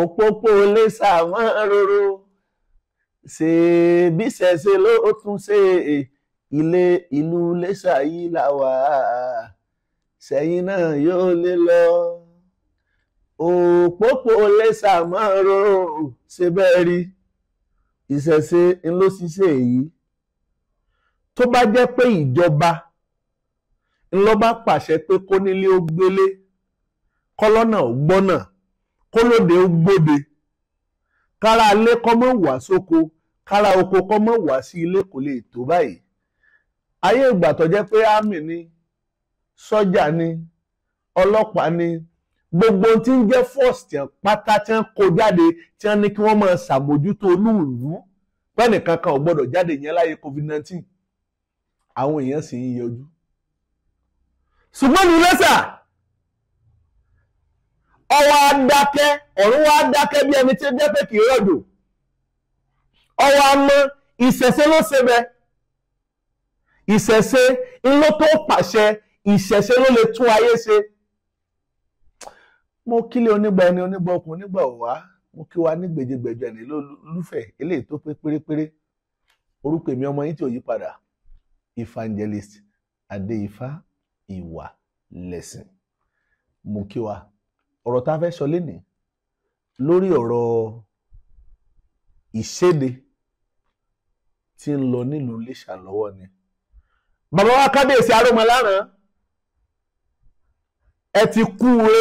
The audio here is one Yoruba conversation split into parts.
Òpópó Iléṣà mọ́ roro, ṣe bí ṣẹ̀ṣẹ̀ ló tún ṣe ilé ìlú Iléṣà yìí là wà, sẹ́yìn náà yóò lè lọ. Òpópó Iléṣà mọ́ roro, ṣe bẹ́ẹ̀ rí ìṣẹ̀ṣe ńlọ ṣiṣẹ́ èyí. Tó bá jẹ́ pé ìjọba ńlọ bá pàṣẹ pé kónílé ó gbélé, kọ́lọ́nà ó gbọ́nà, kólóde ó gbóde, kára ilé kọ́ mọ́ wá sóko, kára oko kọ́ mọ́ wá sí ilé, kò lè tó báyìí. Ayé ìgbà tó jẹ́ pé ámì ni, sọ́jà ni, ọlọ́pàá ni, gbogbo tí ń jẹ́ force tí wọ́n pátá tí wọ́n kó jáde tí wọ́n ní kí wọ́n máa ṣàmójútó olúùlú, pẹ́ẹ́nì kankan ò gbọ́dọ̀ jáde yẹn láyé COVID-19, àwọn èèyàn sì ń yọjú. Ṣùgbọ́n ní Iléṣà ọwọ́ adákẹ́, ọ̀run wá dákẹ́ bí ẹni tí ó jẹ́ pé kì í rọ̀jò, ọwọ́ amọ́ ìṣẹ̀ṣe ló ṣe bẹ, ìṣẹ̀ṣe ló tó pàṣẹ, ìṣẹ̀ṣe ló lè tún ayé ṣe. Mo kílé onígbà ẹni, onígbà ọkùnrin, onígbà ọ̀wá, mo kí wa ní gbèjègbèjọ ẹni lólùfẹ́ eléyìí tó pé pérépéré. Orúkọ èmi ọmọ yín tí ò yí padà, Evangelist Adéifá Ìwà Lẹ̀sìn. Mo kí wa. Ọ̀rọ̀ tá a fẹ́ sọ lénìí lórí ọ̀rọ̀ ìṣèdè tí ń lọ nílùú Iléṣà lọ́wọ́ ni. Bàbá wa kábíyèsí Arúmọláràn, ẹ ti kú re,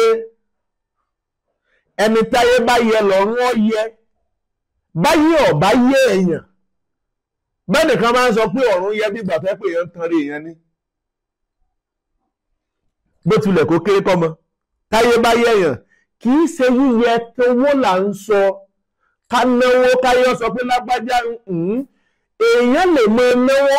ẹni táyé bá yẹ lọ́rùn ọ yẹ, báyé ọ̀bá yé èèyàn. Bẹ́ẹ̀ nìkan máa ń sọ pé ọ̀run yẹ bí ìgbà fẹ́ pé èèyàn ń tan rí èèyàn ní. Bó tilẹ̀ kó kéré kọ́mọ, táyé bá yẹ èèyàn, kì í ṣe yíyẹ tówó là ń sọ, ká náwó káyọ̀ sọ pé lágbájá èèyàn lè máa náwó,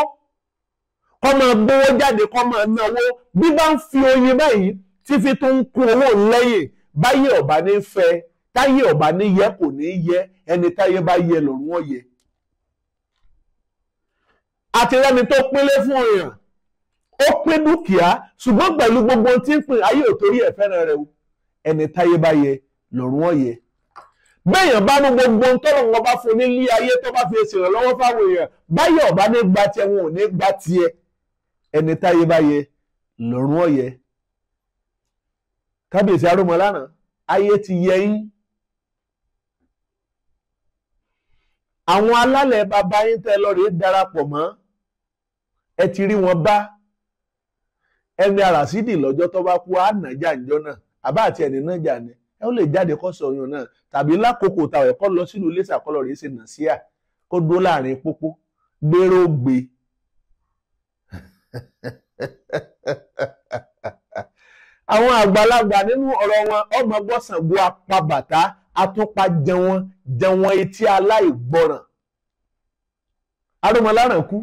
kọ́ máa gbówó jáde, kọ́ máa náwó, bí bá ń fi oyin báyìí tí fi tó ń kún owó lẹ́yìn, báyé ọ̀bá ní fẹ́, táyé ọ̀bá ní yẹ kò ní yẹ, ẹni táyé bá yẹ lọ́rùn ó yẹ. Àti rẹ́ni tó pínlé fún èèyàn, ó pín dúkìá, ṣùgbọ́n pẹ̀lú gbogbo ohun tí ń pín ayé ò torí ẹ̀ fẹ́ràn rẹ̀ o, ẹni táyé bá yẹ lọ́rùn ó yẹ. Béèyàn bá mú gbogbo ohun tọ́lọ̀ wọn bá fún nílé ayé tó bá fi ṣèrànlọ́wọ́ fáwọn èèyàn, báyé ọ̀bá ní gba tiẹ̀, wọn ò ní gba tiẹ̀, ẹni táyé bá yẹ lọ́rùn ó yẹ. Kábíyèsí Arúmọláràn, ayé ti yẹ yín. Àwọn alálẹ̀ bàbá yín tẹ́ lọ rèé darapọ̀ mọ́, ẹ ti rí wọn bá. Ẹni àràsídì lọ́jọ́ tó bá kú ànájà ńjọ́ náà, àbá àti ẹni náà jà ni, ẹ ó lè jáde kó sọ ọyàn náà, tàbí lákòókò táwọn ẹ̀kọ́ lọ sílùú Iléṣà kọ́ lọ rèé ṣe nàṣíà, kó dúró láàrin pópó gbéró gbé. Àwọn àgbàlagbà nínú ọ̀rọ̀ wọn, ọmọ gbọ́sàngó apabàtà atúpa jẹwọn jẹwọn etí aláìgbọràn. Arúmọláràn kú.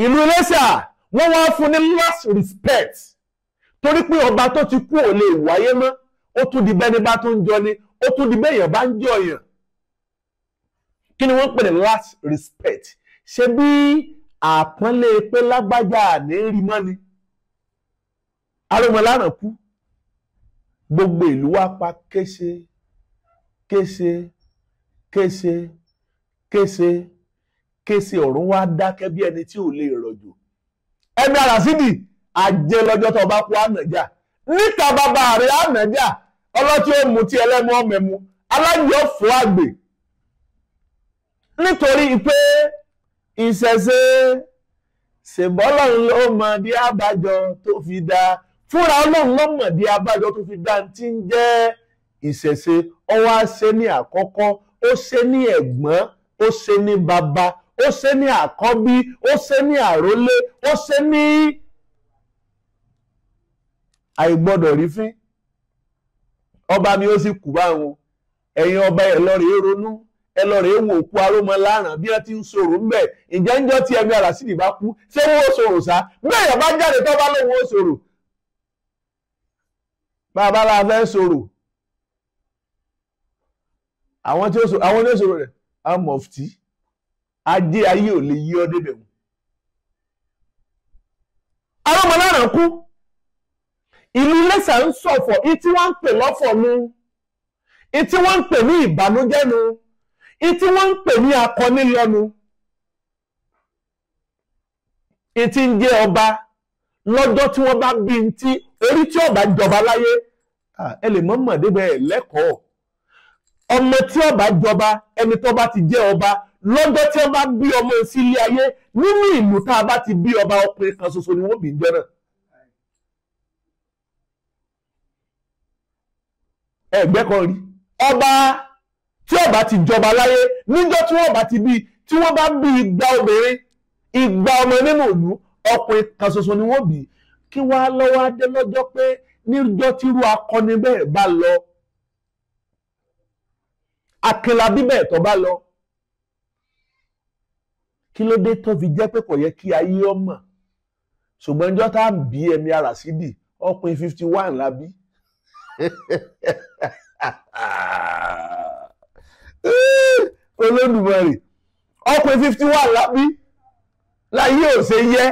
Ìlú Iléṣà wọ́n wá fún ní last respect, torí pé ọba tó ti kú ò lè wáyé mọ́, ó tún di bẹ́ni bá tún jọ ni, ó tún di bẹ́yàn bá ń jọyàn. Kí ni wọ́n pè ní last respect? Ṣé bí àpọ́nlé pé lágbájá ní rí mọ́ ni? Arúmọláràn kú, gbogbo ìlú wa pa kése kése kése kése kése, ọ̀run wa dákẹ́ bí ẹni tí ò lè rọ̀jò. Ẹni àràsídì àjẹ lọ́jọ́ tó bá kú ànàjà, níta bàbá rẹ̀ ànàjà, ọlọ́tí ó mu tí ẹlẹ́mu ọmẹmu, alájọ fún àgbè. Nítorí pé ìṣẹ̀ṣe ṣèbọ́lọ́run ló mọ̀ bí abájọ tó fi dá, fúnra Ọlọ́run ló mọ̀ bí abájọ tó fi dá tí ń jẹ́ ìṣẹ̀ṣe. Ó wá ṣe ní àkọ́kọ́, ó ṣe ní ẹ̀gbọ́n, ó ṣe ní bàbá, ó ṣe ní àkọ́bí, ó ṣe ní àrólé, ó ṣe ní àìgbọ́dọ̀ rí fín. Ọba mi ó sì kú báwọn. Ẹ̀yin ọba ẹ̀ lọ rèé ronú, ẹ lọ rèé wò kú Arúmọláràn bí wọ́n ti ń sọ̀rọ̀ ńbẹ̀. Ǹjẹ́ ńjọ́ tí ẹ̀mí àràsídì bá kú, ṣé wọ́n ó sọ̀rọ̀ sá? Bẹ́ẹ̀ yẹn bá jáde tó bá lóun ó sọ̀rọ̀. Bàbá la fẹ́ sọ̀rọ̀. Àwọn tí ó sọ̀rọ̀, àwọn tí ó sọ̀rọ̀ rẹ̀, àwọn mọ̀fìtì, ajé ayé ò lè yí ọ débẹ̀ wọn. Arúmọláràn kú. Ìlú Iléṣà ń ṣọ̀fọ̀, ìtí wọ́n ń pè lọ́fọ̀ nu. Ìtí wọ́n ń pè ní ìbànújẹ́ nu, ìtí wọ́n ń pè ní akọni lọ́nu. Ìtí ń jẹ́ ọba lọ́jọ́ tí wọ́n bá bí ń tí orí tí ọba jọba láyé, ẹ lè mọ̀ mọ̀ débẹ̀ lẹ́kọ̀ọ́. Ọmọ tí ọba jọba, ẹni tó bá ti jẹ́ ọba lọ́jọ́ tí wọ́n bá bí ọmọ sí ilé ayé nínú ìlú tá a bá ti bí ọba, ọkùnrin kan ṣoṣo ni wọ́n bí ń jẹ́ náà. Ẹgbẹ́ kan rí ọba tí ọba ti jọba láyé níjọ́ tí wọ́n bá ti bí, tí wọ́n bá bí igba obìnrin, igba ọmọ nínú ìlú, ọkùnrin kan ṣoṣo ni wọ́n bí. Kí wàá lọ́wọ́ adé lọ́jọ́ pé níjọ́ tírú akọni bẹ́ẹ̀ bá lọ, Akínlábí bẹ́ẹ̀ tó bá lọ, kí ló dé tó fi jẹ́ pé kò yẹ kí ayé ọmọ? Ṣùgbọ́n níjọ́ tá a bí ẹ̀mí Arásídì, ọkùnrin 51 la bí. Olódùmarè, ọkùnrin 51 la bí láyé ò ṣe yẹ.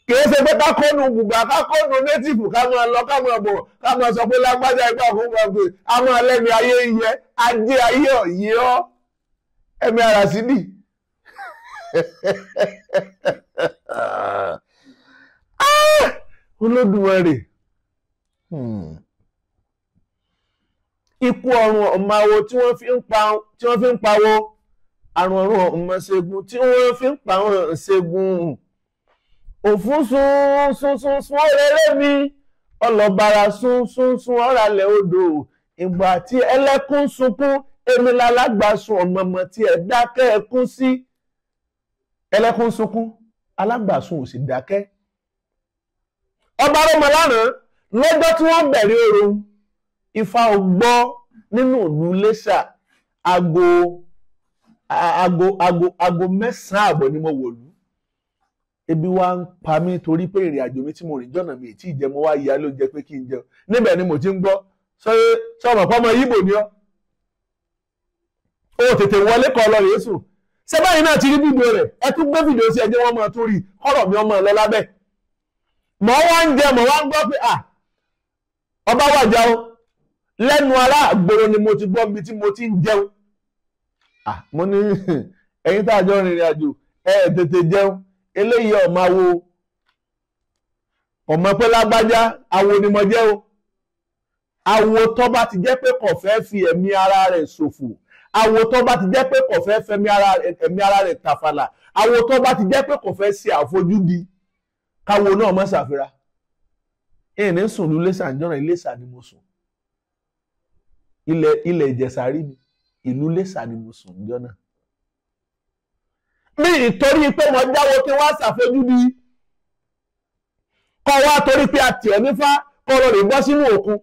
Kìí ṣe pé kákọ́nù gbùgbà, kákọ́nù nétìfù, ká máa lọ ká máa bọ̀, ká máa sọ pé lágbájá ẹgbẹ́ àkókò àgbè, a máa lẹ́mi ayé yẹ, ajé ayé ọ̀yẹ́ ọ́, ẹ̀mí Arásídì. Olódùmarè, ikú ọrùn ọmọ awo tí wọ́n fi ń pawó, àrùn ọrùn ọmọ ṣẹ́gun tí wọ́n fi ń pa wọn ṣẹ́gun. Òfún sún sún sún sún ọ̀rẹ́rẹ́ mi, ọlọ́bàrà sún sún sún ọ̀ràlẹ̀ odò. Ìgbà tí ẹlẹ́kún sunkún, èmi lálágbà sun ọ̀mọ̀mọ̀ tí ẹ dákẹ́ ẹkún sí. Ẹlẹ́kún sunkún, alágbàsun ò sì dákẹ́. Ọba rọmọ lánàá lọ́jọ́ tí wọ́n bẹ̀rẹ̀ orò Ifá ọgbọ́ nínú ìlú Iléṣà, aago aago aago aago 9:30 ni mo wọ̀lú. Ebi wa ń pa mí torí pé ìrìn àjò mi tí mo rìn jọ̀nà mi tí ìjẹun wá yá ló jẹ pé kí n jẹun. Níbẹ̀ ni mo ti ń gbọ́ sọ̀rọ̀ pọ́mọ Yíbò ni ọ́, ó tètè wọlé kọ́ lọ rèé sùn. Ṣé báyìí náà ti rí fídíò rẹ̀? Ẹ tún gbé fídíò sí ẹjẹ́ wọn máa tún rí kọ́rọ̀ mi ọmọ lọ lábẹ́. Mọ̀ wá ń jẹ, mọ̀ wá ń gbọ́ pé à ọba wàjà o. Lẹ́nu ará àgbòrò ni mo ti gbọ́ bí tí mo ti ń jẹun. Mo ní ẹ̀yin tá a jọ rìnrìn àjò, ẹ tètè jẹun. Eléyìí ọmọ awo, ọmọ pé lágbájá awo ni mo jẹ́ o. Awo tó bá ti jẹ́ pé kò fẹ́ fi ẹ̀mí ara rẹ̀ ṣòfò, awo tó bá ti jẹ́ pé kò fẹ́ fẹ̀mí ara rẹ̀ tàfàlà, awo tó bá ti jẹ́ pé kò fẹ́ ṣe àfojúdi, káwo náà má ṣàfira. Ìní sùn ní Iléṣà njọ́nà, Iléṣà ni mo sùn. Ilẹ̀ Ìjẹ̀ṣà rí mi, ìlú Iléṣà ni mo sùn njọ́nà. Mi ìtorí pé mo jáwọ́ kí wọ́n ṣàfojúdi, kọ́ wá torí pé a tì ọ́ nífá, kọ́ lọ rè bọ́ sínú òkun,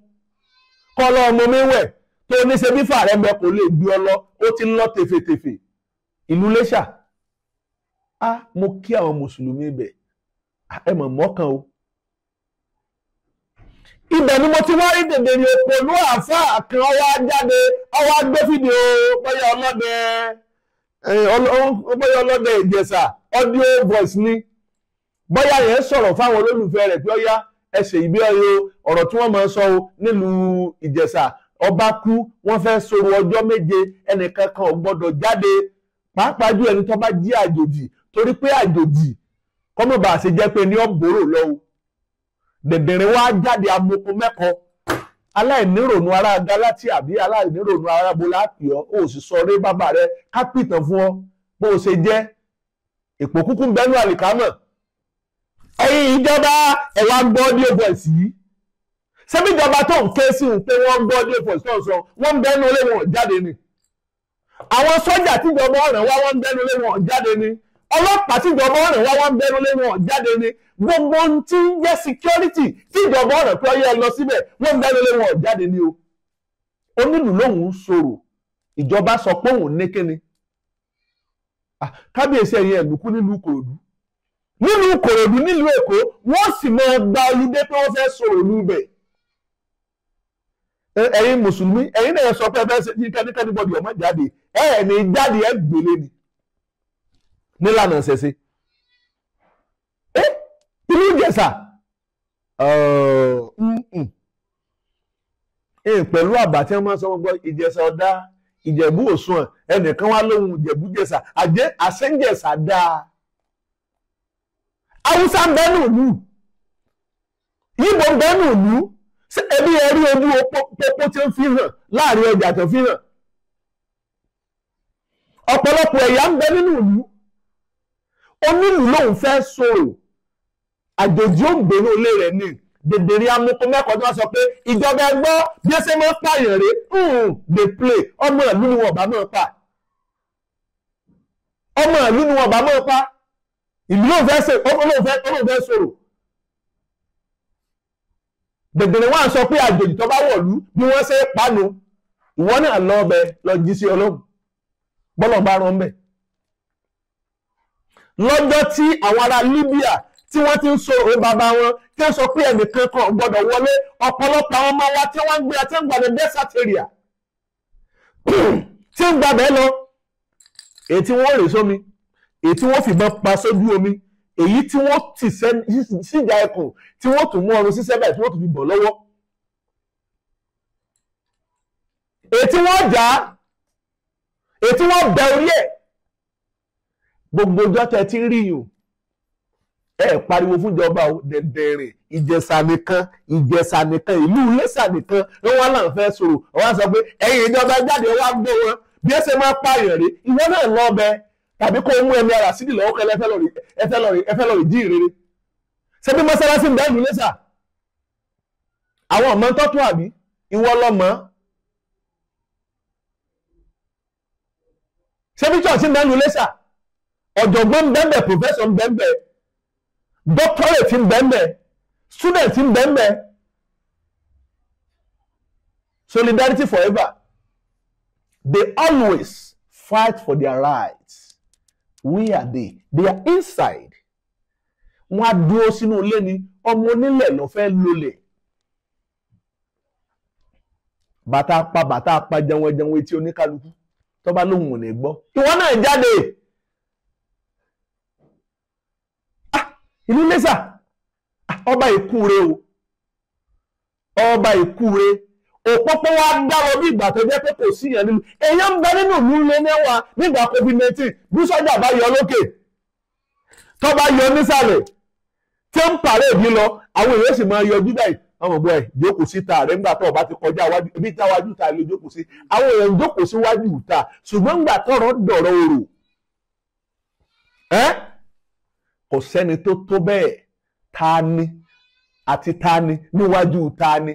kọ́ lọ ọmọ mi wẹ̀ tó ní ṣe bí fàrẹ́ mẹ́ kò lè gbé ọ lọ, ó ti ń lọ tèfètèfè. Ìlú Iléṣà, á mo kí àwọn mùsùlùmí ibẹ̀, ẹ mọ̀ mọ́kàn o. Ibẹ̀ ni mo ti wá rí dèdè ní òpònú àáfàá kan, ọwọ́ jáde, ọwọ́ gbé fídíò bóyá ọlọ́dẹ, bóyá ọlọ́dẹ Ìjẹ̀ṣà, audio voice ni. Bóyá yẹn sọ̀rọ̀ fáwọn olólùfẹ́ rẹ̀ pé ọyá ẹsẹ̀ ìbí ọyọ ọ̀rọ̀ tí wọ́n máa ń sọ o nílùú Ìjẹ̀ṣà, ọba kú, wọ́n fẹ́ sọ̀rọ̀ ọjọ́ 7, ẹnìkan kan ò gbọ́dọ̀ jáde, pàápàá jù ẹni tó bá jí àjòjì, torí pé àjòjì kọ́mọ̀ bá ṣe jẹ́ pé ní ọ̀bọ̀rọ̀ lọ́wọ́. Dẹ̀dẹ̀rẹ̀ wá jáde amoko mẹ́kọ, aláìnírònú ará Gálátì àbí aláìnírònú ará Bọ́lá pè ọ́, ó sì sọ rí bàbá rẹ ká pìtàn fún ọ bó o ṣe jẹ́. Èpò kúkú ń bẹ́nu àlìkámọ̀. Ẹ̀yin ìjọba ẹ̀ wá gbọ́ audio voice yìí. Ṣebí ìjọba tó ń ké sí un pé wọ́n gbọ́ audio voice tó ń sọ, wọ́n ń bẹ́nu ilé wọn jáde ni. Àwọn sọ́jà tíjọba ọ̀ràn wá, wọ́n ń bẹ́nu ilé wọn jáde ni. Ọlọ́pàá tíjọba ọ̀ràn wá, wọ́n ń bẹ́nu ilé wọn jáde ni. Gbogbo ohun tí ń jẹ́ security tíjọba ọ̀ràn pé ọyẹ́ lọ síbẹ̀, wọ́n ń bẹ́nu ilé wọn jáde ni o. Onílù lòun ń sọ̀rọ̀, ìjọba sọ pé òun ní kíni. Kábíyèsí ẹ̀yin ẹ̀lùkú nílùú Ìkòròdú, nílùú Ìkòròdú nílùú Èkó, wọ́n sì máa gba olùdé pé wọ́n fẹ́ sọ̀rọ̀ níbẹ̀. Ẹ̀yin mùsùlùmí, ẹ̀yin náà sọ pé ẹ fẹ́ ṣe ní kẹ́nikẹ́ni bọ́dì ọmọ jáde, ẹ̀ ní jáde ẹ̀ gbélé ni nílànà ṣẹ̀ṣẹ̀. Ìlú Ìjẹ̀ṣà, Pẹ̀lú àbá tí wọ́n máa ń sọ wọn gbọ́ Ìjẹ̀ṣà ọ̀dá Ìjẹ̀bú òsùn ẹnìkan wá lóhun Ìjẹ̀bú-Jẹ̀ṣà àṣẹ́ńjẹ̀ṣà dáa. Haúsá ń bẹ́nu ìlú, Yíbò ń bẹ́nu ìlú, ẹbí ẹ rí ojú pópó tí ń fi hàn láàrin ọjà tó fi hàn. Ọ̀pọ̀lọpọ̀ ẹ̀yà ń bẹ nínú ìlú. Onílù lòun fẹ́ sọ̀rọ̀, àjòjì ó ń gbèrò ilé rẹ̀ ni. Dèdèrè amoko mẹ́kọ̀ọ́ tí wọ́n sọ pé ìjọba ẹgbọ́ bí ẹ ṣe máa ń pààyàn rè dey play. Ọmọ ìlú ni wọn bá máa pa, ọmọ ìlú ni wọn bá máa pa. Ìlú lòun fẹ́ sọ̀rọ̀. Dèdèrè wọn sọ pé àjòjì tó bá wọ̀lú bí wọ́n ṣe panu. Ìwọ náà lọ ọbẹ̀ lọ jí sí Ọlọ́run bọ́lọ̀ bá rán bẹ́ẹ̀. Lọ́jọ́ tí àwọn ará Libya tí wọ́n ti ń sọ òun bàbá wọn tí wọ́n sọ pé ẹnìkan kan gbọ́dọ̀ wọlé, ọ̀pọ̀lọpọ̀ àwọn ọmọ wa tí wọ́n ń gbé àti ń gbàdé desert area tí ń gbàbẹ́ lọ, èyí tí wọ́n rè sómi, èyí tí wọ́n fìbọn pa sójú omi, èyí tí wọ́n tì síjà ẹkùn tí wọ́n tún mú ọrùn sísẹ́ báyìí tí wọ́n tún fi bọ̀ lọ́wọ́, èyí tí wọ́n jà á, èyí tí wọ́n bẹ orí ẹ̀. Gbogbo ọjọ́ tẹ́ ti rí yùn ẹ pariwo fúnjọba o. Dẹ̀dẹ̀rìn Ìjẹ̀ṣà nìkan, Ìjẹ̀ṣà nìkan, ìlú Iléṣà nìkan ló wá là ń fẹ́ sọ̀rọ̀. Wọ́n sọ pé ẹ̀yin ìjọba jáde wá gbọ́ wọn bí ẹ ṣe máa pààyàn rè. Ìwọ náà lọ bẹ tàbí kó mú ẹni ara sídìí lọ́wọ́ kẹlẹ́ ẹ fẹ́ lọ rí jí ìrere. Ṣé bí mọ́sálásí ń bẹ ìlú Iléṣà àwọn ọmọ tọ́tù àbí ìwọ lọ́mọ? Ṣé bí church ń bẹ ìlú Iléṣà, ọ̀jọ̀gbọ́n ń bẹ, professor ń bẹ, doctorate ń bẹ́ẹ̀nbẹ́, student ń bẹ́ẹ̀nbẹ́. Solidarity forever. They always fight for their rights. We are they. They are inside. Wọ́n á dúró sínú ilé ni. Ọmọ onílẹ̀ ló fẹ́ lólè. Bàtà pa bàtà pa jẹun jẹun etí oníkálukú tó bá lóhùn ò ní gbọ́. Ìwọ náà jáde. Ìlú Iléṣà, ọba ìkúre o, ọba ìkúre. Òpópó wa dárọ bí ìgbà tó jẹ́ pé kò sí yẹn nínú èèyàn ń bẹ nínú ìlú ilé mẹ́wàá nígbà COVID-19. Bí sọ́jà bá yọ lókè tó bá yọ nísàlẹ̀ tí ń pàrẹ̀ èbí lọ, àwọn èèyàn sì máa yọjú báyìí. Ọmọ bọ́ ẹ̀ jókòó síta rẹ̀ ńgbà tó ọba ti kọjá ibi táwájú ta lè jókòó sí. Àwọn èèyàn jókòó síwájú ta, ṣùgbọ́n ńgbà tọ̀rọ̀ dọ̀rọ̀ òrò ẹ́ kò sẹ́ni tó tó bẹ́ẹ̀. Ta ni àti ta ni níwájú ta ni.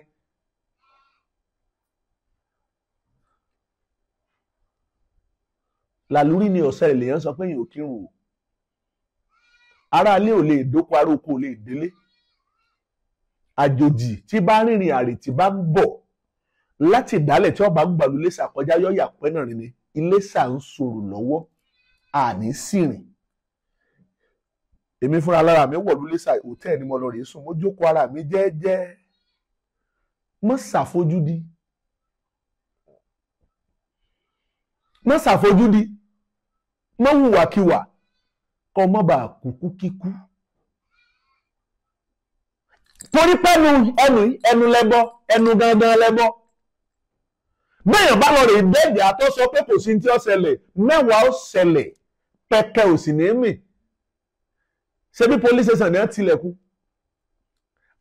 Làlúrí ni ọ̀sẹ̀ èlèyàn sọ pé èèyàn ò kírun o. Aráalé ò lè dóko, ará oko ò lè délé. Àjòjì tí bá rìnrìn àrè tí bá ń bọ̀ láti ìdálẹ̀ tí ọba gbàlú Iléṣà kọjá yọ̀yà pẹ́ náà rìn ni. Iléṣà ń sọ̀rọ̀ lọ́wọ́, àní sì rìn. Èmi fúnra lára mi wọ̀lú Iléṣà, hòtẹ́ẹ̀lì ni mo lọ rèé sùn. Mo jókòó ara mi jẹ́ẹ́jẹ́. Mọ́ ṣàfojúdi, mọ́ ṣàfojúdi, mọ́ hùwàkiwà kọ́ mọ́ bá kúkú kíkú. Torí pẹ́nu ẹnu ẹnu lẹ́bọ, ẹnu gangan lẹ́bọ. Bẹ́ẹ̀yàn bá lọ rèé dẹ́ẹ̀dẹ̀ àtọ́ sọ pé kò sí tí ó ṣẹlẹ̀, mẹ́wàá ó ṣẹlẹ̀, pẹ̀kẹ́ ò sì ní mì. Ṣebí police station ní tilẹ̀kùn?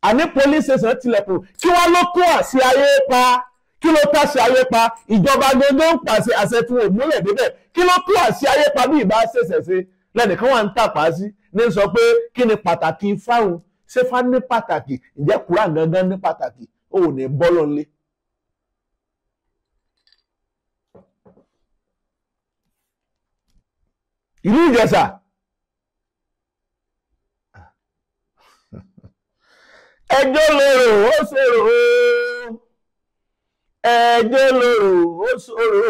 Àní police station tilẹ̀kùn. Kí wọ́n ló kó àṣẹ ayé pa? Kí ló tàṣẹ ayé pa? Ìjọba gbogbo ń pàṣẹ àṣẹ tí wọn ò múlẹ̀ débẹ̀. Kí ló kó àṣẹ ayé pa bí ìbá ṣẹ̀ṣẹ̀ ṣe? Lẹ́nìkan wà ń tàpá sí ní sọ pé kí ni pàtàkì fáwọn? Ṣé fá ní pàtàkì? Ǹjẹ́ kúrà gangan ní pàtàkì? Ó ò ní bọ́ lọ́nlé. Ìlú Ìjẹ̀ṣà, ẹjọ́ lòrò ó ṣòro, ẹjọ́ lòrò ó ṣòro,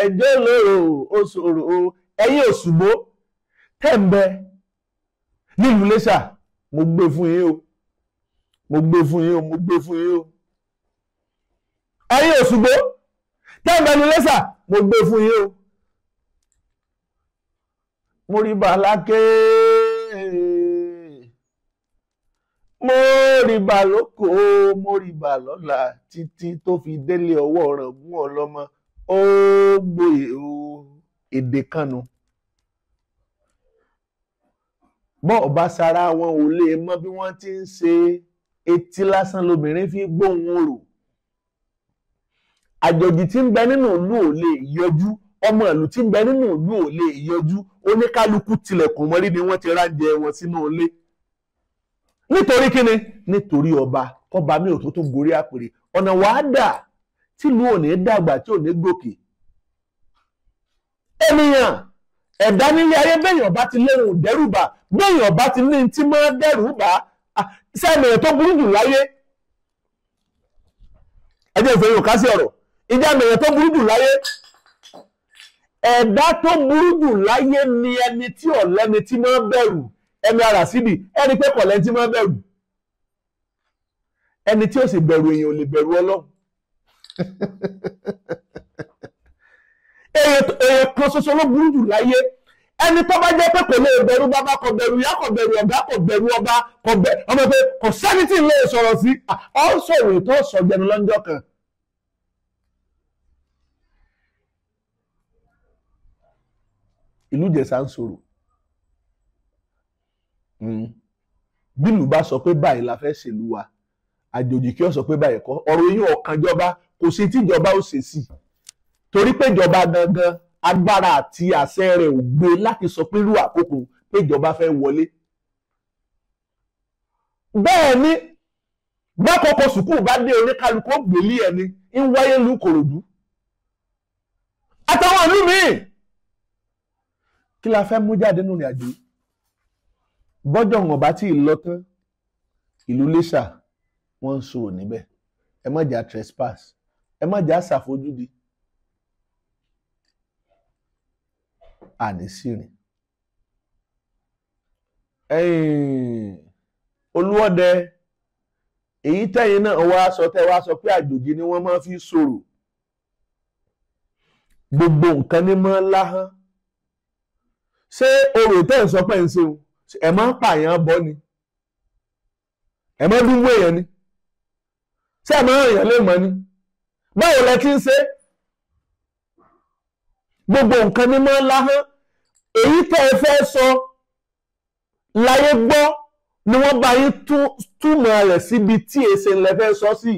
ẹjọ́ lòrò ó ṣòro. Ẹ̀yin Òṣùgbó tẹ́ ń bẹ nílùú Iléṣà, mo gbé fún yín o, mo gbé fún yín o, mo gbé fún yín o. Ẹ̀yin Òṣùgbó tẹ́ ń bẹ nílùú Iléṣà, mo gbé fún yín o. Mo rí bàlákè, Mo rìbà lóko, mo rìbà lọ́la, títí tó fi délé ọwọ́ Ọ̀ràngún ọlọ́mọ ó gboyè o. Èdè kanu bọ́ ọba sara wọn ò lè mọ bí wọ́n ti ń ṣe. Etí lásán lobìnrin fi gbóhùn orò. Àjòjì tí ń bẹ nínú ìlú ò lè yọjú, ọmọ ìlú tí ń bẹ nínú ìlú ò lè yọjú. Oníkálukú tilẹ̀kùn mọ́rí ni wọ́n ti ránjẹ wọn sínú ilé. Nítorí kíni? Nítorí ọba kọba mi ò tó tún gorí àpèrè. Ọ̀nà wàá dà tìlú ò ní dàgbà, tí ò ní gòkè. Ènìyàn ẹ̀dá nílé ayé, bẹ́yàn bá ti léhùn dẹ́rùbà, bẹ́yàn bá ti ní tí máa dẹ́rùbà, sẹ́mi tó burú jù láyé. Ẹ jẹ́ ìfẹ́ yóò ká sí ọ̀rọ̀ ìjà mẹ̀yàn tó burú jù láyé. Ẹ̀dá tó burú jù láyé ni ẹni tí ọ̀lẹ́ni tí máa bẹ̀rù. Ẹni ara síbi ẹni pé kọ̀lẹ́ tí máa bẹ̀rù. Ẹni tí ó sì bẹ̀rù èèyàn ò lè bẹ̀rù Ọlọ́run. Èèyàn kan ṣoṣo ló burú jù láyé. Ẹni tó bá jẹ́ pé kò lè bẹ̀rù bàbá, kò bẹ̀rù ìyá, kò bẹ̀rù ọ̀gá, kò bẹ̀rù ọba, kò bẹ̀ ọmọ pé kò sẹ́ni tí ń lè sọ̀rọ̀ sí, ọ̀ ń sọ̀rọ̀ ètò ọ̀sọ̀jẹnu lọ́jọ́ kan. Ìlú Ìjẹ̀ṣà ń sọ̀rọ̀. Bílù bá sọ pé báyìí la fẹ́ ṣèlú wa, àjòjì kí ó sọ pé báyìí kọ́. Ọ̀rọ̀ yín ọ̀kan jọba, kò sí tíjọba ó ṣe sí, torí pé ìjọba gangan agbára àti àṣẹ rẹ̀ ò gbé láti sọ pé irú àkókò pé ìjọba fẹ́ wọlé. Bẹ́ẹ̀ ni bákòókò sùkúù bá dé, oníkálukú ó gbélé ẹni ń wáyé lu Ìkòròdú àtàwọn ìlú míì. Kí la fẹ́ mú jáde nínú ìrìn àjò? Bọ́jọ̀ wọn bá tí ì lọ tán, ìlú Iléṣà wọ́n ń sọ̀rọ̀ níbẹ̀. Ẹ má jà trespass, ẹ má jà ṣàfojúdi, àní sí rìn. Olúọdẹ, èyí tẹ́yìn náà wá sọ, tẹ́ wá sọ pé àjòjì ni wọ́n máa fi sọ̀rọ̀. Gbogbo nǹkan ní máa láhán. Ṣé orò tẹ́ ń sọ pé ń ṣeun, ẹ máa ń pààyàn bọ́ ni? Ẹ máa ń dúnwó èèyàn ni? Ṣé ẹ máa ń rìn lè mọ́ ni? Báwo lẹ ti ń ṣe? Gbogbo nǹkan ní máa láhán. Èyí tẹ́ ẹ fẹ́ sọ láyé gbọ́ ni wọ́n bá yín túmọ̀ rẹ̀ síbi tí èsè ńlẹ̀ fẹ́ sọ sí.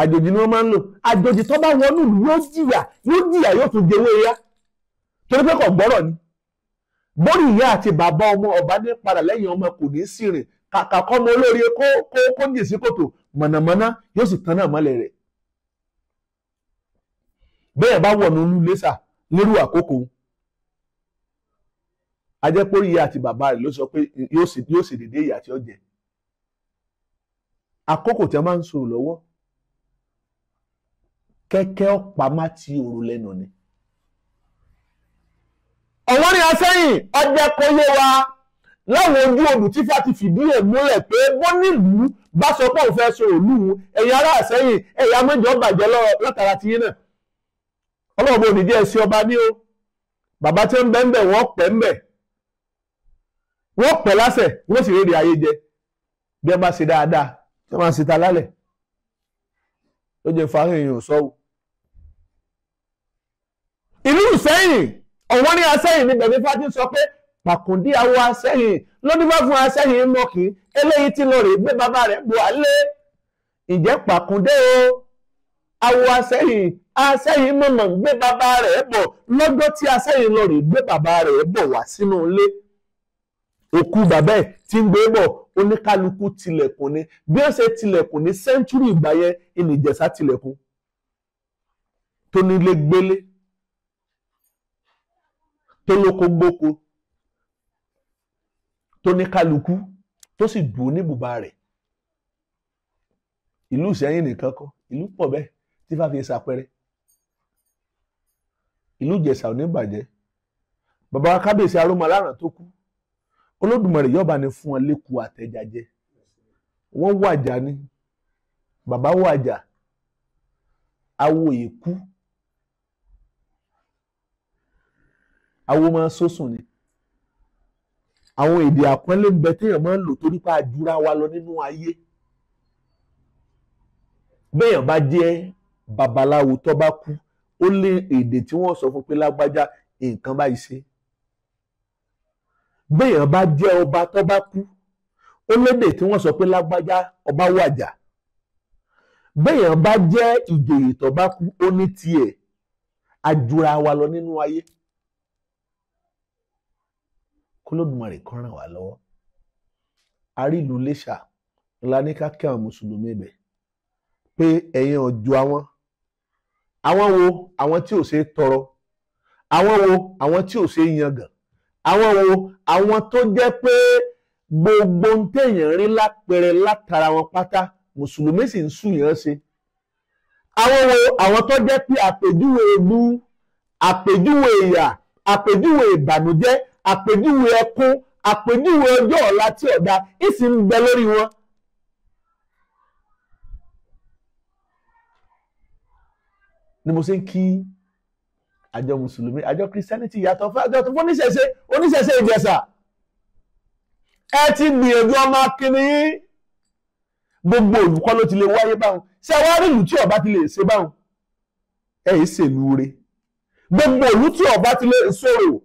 Àjòjì ni wọ́n máa ń lò. Àjòjì tó bá wọnú ìlú yóò jìyà, yóò jìyà, yóò tún jẹwé ya, torí pé kò gbọ́rọ̀ ni. Bórí ìyá àti bàbá ọmọ ọba ní padà lẹ́yìn ọmọ kò ní sí rìn. Kàkà kọ́ ọmọ olóore kó kó kó jì sí kòtò, mọ̀nàmọ́ná yóò sì tan náà mọ́lẹ̀ rẹ̀. Bẹ́ẹ̀ bá wọnú ìlú Iléṣà lérú àkókò, ajẹ́pórí ìyá àti bàbá rẹ̀ ló sọ pé yóò sì dédé ìyà tí ó jẹ. Àkókò tí a máa ń sọ̀rọ̀ lọ́wọ́, kẹ́kẹ́ ọ̀pá má ti òru lẹ́nu ni. Ọ̀wọ́n ní asẹ́yìn ọjọ́ kó yé wa láwọn ojú odù tí Ifá ti fìdí ẹ̀ múlẹ̀ pé bó nílùú bá sọ pé òun fẹ́ sọ òlú, ẹ̀yin ará àsẹ́yìn ẹ̀yà mẹ́jọ bàjẹ́ látara tiyín náà. Ọlọ́run bò ní jẹ́ ẹ̀sìn ọba ní o. Bàbá tí ń bẹ́ ń bẹ̀ wọ́n pẹ́ ń bẹ̀, wọ́n pẹ́ lásẹ̀, wọ́n sì rèrè ayé jẹ. Bí ẹ bá ṣe dáadáa, tí wọ́n máa ṣe ta lálẹ̀ ló jẹ́ fáwọn èèyàn sọ́wọ́. Ìlú Ìsẹ́yìn, ọ̀wọ́n ní asẹ́yìn ní bẹ̀mí Ifá ti sọ pé pàkúndí àwọ̀ asẹ́yìn lónífà fún asẹ́yìn mọ́kì eléyìí tí lọ rè gbé bàbá rẹ̀ bò alẹ́. Ìjẹ́ pàkúndé o, àwọ̀ asẹ́yìn, asẹ́yìn mọ̀mọ̀ gbé bàbá rẹ̀ bọ̀. Lọ́jọ́ tí asẹ́yìn lọ rè gbé bàbá rẹ̀ bọ̀ wá sínú ilé, òkú bàbá ẹ̀ tí ń gbé bọ̀, oníkálukú tilẹ̀kùn ni. Bí wọ́n ṣe tilẹ̀kùn ní sẹ́ńtúrì ìgbà yẹn, ìní Ìjẹ̀ṣà tilẹ̀kùn tó nílé gbélé, tó lóko gbóko, tó ní kálukú, tó sì dùn ní bùbá rẹ̀. Ìlú Ìsẹ́yìn nìkan kọ́, ìlú pọ̀ bẹ́ẹ̀ tí Ifá fi ṣàpẹrẹ. Ìlú Ìjẹ̀ṣà ò ní bàjẹ́. Bàbá wa kábíyèsí Arómọ Aláràn tó kú, Olódùmarè yọba ni fún wọn lẹ́kù àtẹ̀jájẹ. Wọ́n wàjà ni, bàbá wàjà, awo èkú, awo máa sósùn ni. Àwọn èdè àpọ́nlé ń bẹ téèyàn máa ń lò torí pé àjùra wa lọ nínú ayé. Béèyàn bá jẹ́ babaláwo tó bá kú, ó lé èdè tí wọ́n sọ fún pé lágbájá nǹkan báyìí ṣe. Béèyàn bá jẹ́ ọba tó bá kú, ó lédè tí wọ́n sọ pé lágbájá ọba wàjà. Béèyàn bá jẹ́ ìjòyè tó bá kú, ó ní tiẹ̀. Àjùra wa lọ nínú ayé. K'Olódùmarè kó ràn wá lọ́wọ́. A rí ìlú Iléṣà ńlá ní ká kí àwọn mùsùlùmí ibẹ̀ pé ẹ̀yin ọ̀jọ̀ àwọn. Àwọn wo? Àwọn tí ò ṣe é tọrọ. Àwọn wo? Àwọn tí ò ṣe é yangàn. Àwọn wo? Àwọn tó jẹ́ pé gbogbo ń téèyàn rí lápẹẹrẹ látara wọn pátá, mùsùlùmí sì ń sùn yàn ṣe. Àwọn wo? Àwọn tó jẹ́ pé àpèjúwe ebú, àpèjúwe ìyà, àpèjúwe ìbànújẹ́, àpèjúwe ẹkún, àpèjúwe ọjọ́ ọ̀la tí ọ̀dà ìsì ń bẹ lórí wọn. Ni mo ṣe ń kí àjọ mùsùlùmí, àjọ Christianity yàtọ̀ fún àjọ tó fún oníṣẹ̀ṣe, oníṣẹ̀ṣe Ìjẹ̀ṣà. Ẹ ti gbìyànjú ọmọ akínní yín. Gbogbo olùkọ́ ló ti lè wáyé báwọn. Ṣé wàá rí ìlú tí ọba ti lè ṣe báwọn? Ẹ yìí ṣèlú re. Gbogbo ìlú tí ọba ti lè sọ̀rọ̀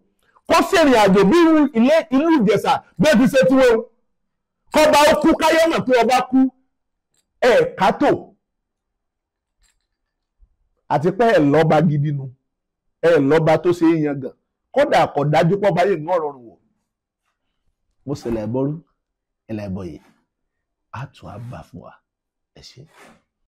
kó ṣèrìn àjò bí ilé ìlú Ìjẹ̀ṣà bí ó ti ṣe tí wọn. Kọba ó kú káyọ̀ mọ̀ pé ọba kú. Ẹ kátó. Àti pé ẹ lọ́ba gidi nu. Ẹ lọ́ba tó ṣe é yangàn. Kódà kò dájú pọ́ báyìí ń rọrùn wọ̀. Mo ṣẹlẹ̀ ẹ̀bọrú, ẹlẹ́bọ yìí, á tún á bà fún wa. Ẹ ṣé.